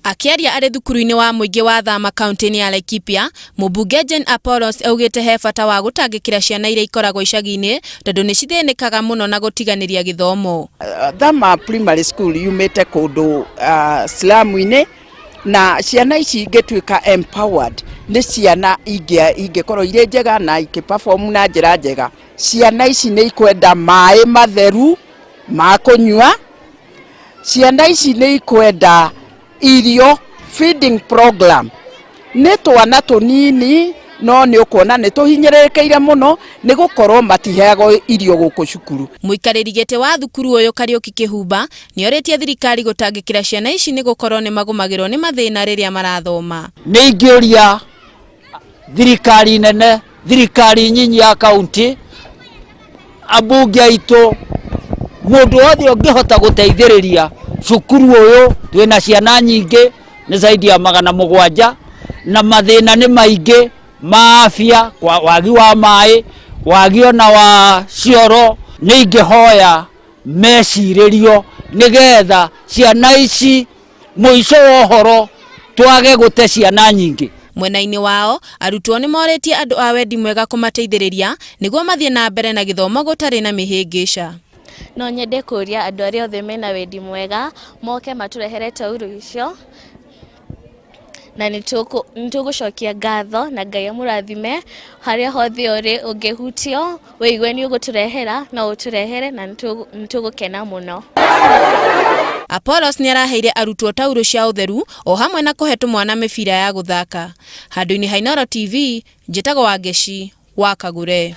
Akĩaria arĩ thukuru-inĩ wa mũingĩ wa Thama kauntĩ-inĩ ya Laikipia, mũmbunge Jane Apollos augĩte he bata wa gũtangĩkĩra ciana iria ikoragwo icagi-inĩ tondũ nĩ cithĩnĩkaga mũno na gũtiganĩria gĩthomo. Thama Primary School yumĩte kũndũ slum-inĩ na ciana ici ingĩtuĩka empowered nĩ ciana ingĩkorwo irĩ njega na ikĩ perform na njĩra njega. Ciana ici nĩ ikwenda maĩ matheru ma kũnyua, ciana ici nĩ ikwenda irio feeding program. Nĩ twana tũnini no nĩ ũkuona nĩ tũhinyĩrĩrĩkĩire mũno nĩ gũkorwo matiheagwo irio gũkũ cukuru. Mũikarĩri gĩtĩ wa thukuru ũyũ Kariũki Kĩhumba nĩorĩtie thirikari gũtangĩkĩra ciana ici nĩ gũkorwo nĩ magũmagĩrwo nĩ mathĩna rĩrĩa marathoma. Nĩ ingĩũria thirikari nene, thirikari nyinyi ya kaunti, ambunge aitũ, mũndũ wothe ũngĩhota gũteithĩrĩria cukuru ũyũ, twĩna ciana nyingĩ nĩ zaidi ya 700 na mathĩna nĩ maingĩ ma afya, wagi wa maĩ, wagi ona wa cioro. Nĩ ingĩhoya mecirĩrio nĩgetha ciana ici mũico wa ũhoro twage gũte ciana nyingĩ. Mwena-inĩ wao, arutwo nĩ morĩtie andũ a wendi mwega kũmateithĩrĩria nĩguo mathiĩ na mbere na gĩthomo gũtarĩ na mĩhĩngĩca. No nyende kũria andũ arĩa othe mena wendi mwega moke matũrehere tauro icio na nĩ tũgũcokia ngatho na Ngai amũrathime harĩa hothe ũrĩ ũngĩhutio wĩigue nĩ ũgũtũrehera no ũtũrehere na nĩ tũgũkena mũno. Apollos nĩ araheire arutwo taurũ cia ũtheru o hamwe na kũhe tũmwana mĩbira ya gũthaka. Handũ-inĩ ha Inooro TV, njĩtagwo Wangeci wa Kagure.